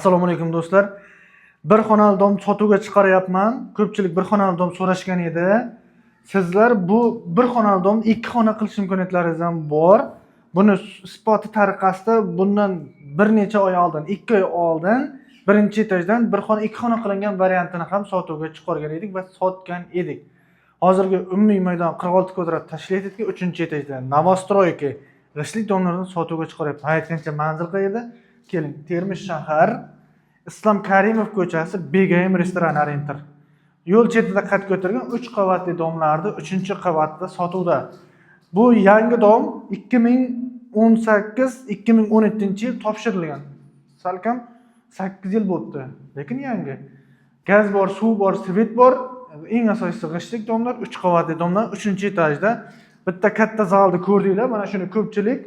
Assalomu alaykum, do'stlar. Bir xonali dom sotuvga chiqaryapman. Ko'pchilik bir xonali dom so'rashgan edi. Sizlar bu bir xonali domni ikki xona qilish imkoniyatlaringiz ham bor. Buni isboti tariqasida bundan bir necha oy oldin, 2 oy oldin birinchi etajdan bir xona ikki xona qilingan variantini ham sotuvga chiqargan edik va sotgan edik. Hozirgi umumiy maydon 46 kvadrat tashkil etadi. Uchinchi etajda новостройка g'ishtlik domlarni sotuvga chiqaryapman. Aytgancha, manzil qayerda? Keling, Termiz shahar, Islom Karimov ko'chasi, Begayim restoran orientir. Yo'l chetida qad ko'targan 3 qavatli domlarni 3 qavatida sotuvda. Bu yangi dom 2018-2017 yil topshirilgan. Salkam 8 yil bo'libdi, lekin yangi. Gaz bor, suv bor, svet bor. Eng asosiysi, g'ishtlik domlar, 3 qavatli domlar, 3 etajda. Bitta katta zalni ko'rdinglar, mana shuni ko'pchilik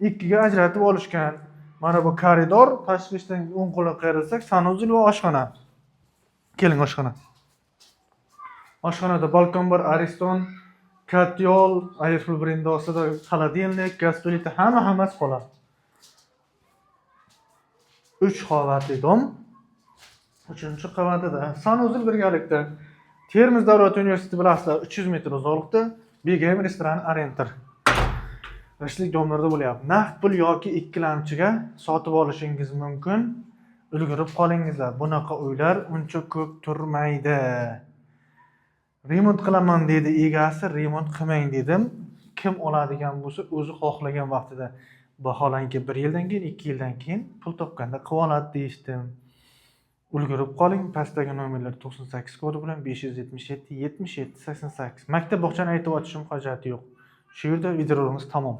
ikkiga ajratib olishgan. Mana bu koridor, tashqi ishdan o'ng qo'lga qayrilsak, санузел va oshxona. Keling, oshxona. Oshxonada balkon bor, Ariston, котёл, Airflow brendi ostida холодильник, gaz plita, hamma hammasi qoladi. 3 qavatli dom. 3 qavatida санузел birgalikda. Termiz davlat universiteti bilasizlar, 300 metr uzoqlikda, Begayim restorani orientir. G'ishtlik domlarda bo'lyapti. Naqd pul yoki ikkilamchiga sotib olishingiz mumkin. Ulgurib qolingizlar. Bunaqa uylar uncha ko'p turmaydi. Remont qilaman dedi egasi, remont qilmang dedim. Kim oladigan bo'lsa, o'zi xohlagan vaqtida, vaholanki bir yildan keyin, 2 yildan keyin pul topganda qilib oladi deyishdim. Ulgurib qoling. Pastdagi nomerlar: 98 kodi bilan 577 77 88. Maktab, bog'chani aytib o'tishim hojati yo'q. Shu yerda videolarimiz tamom.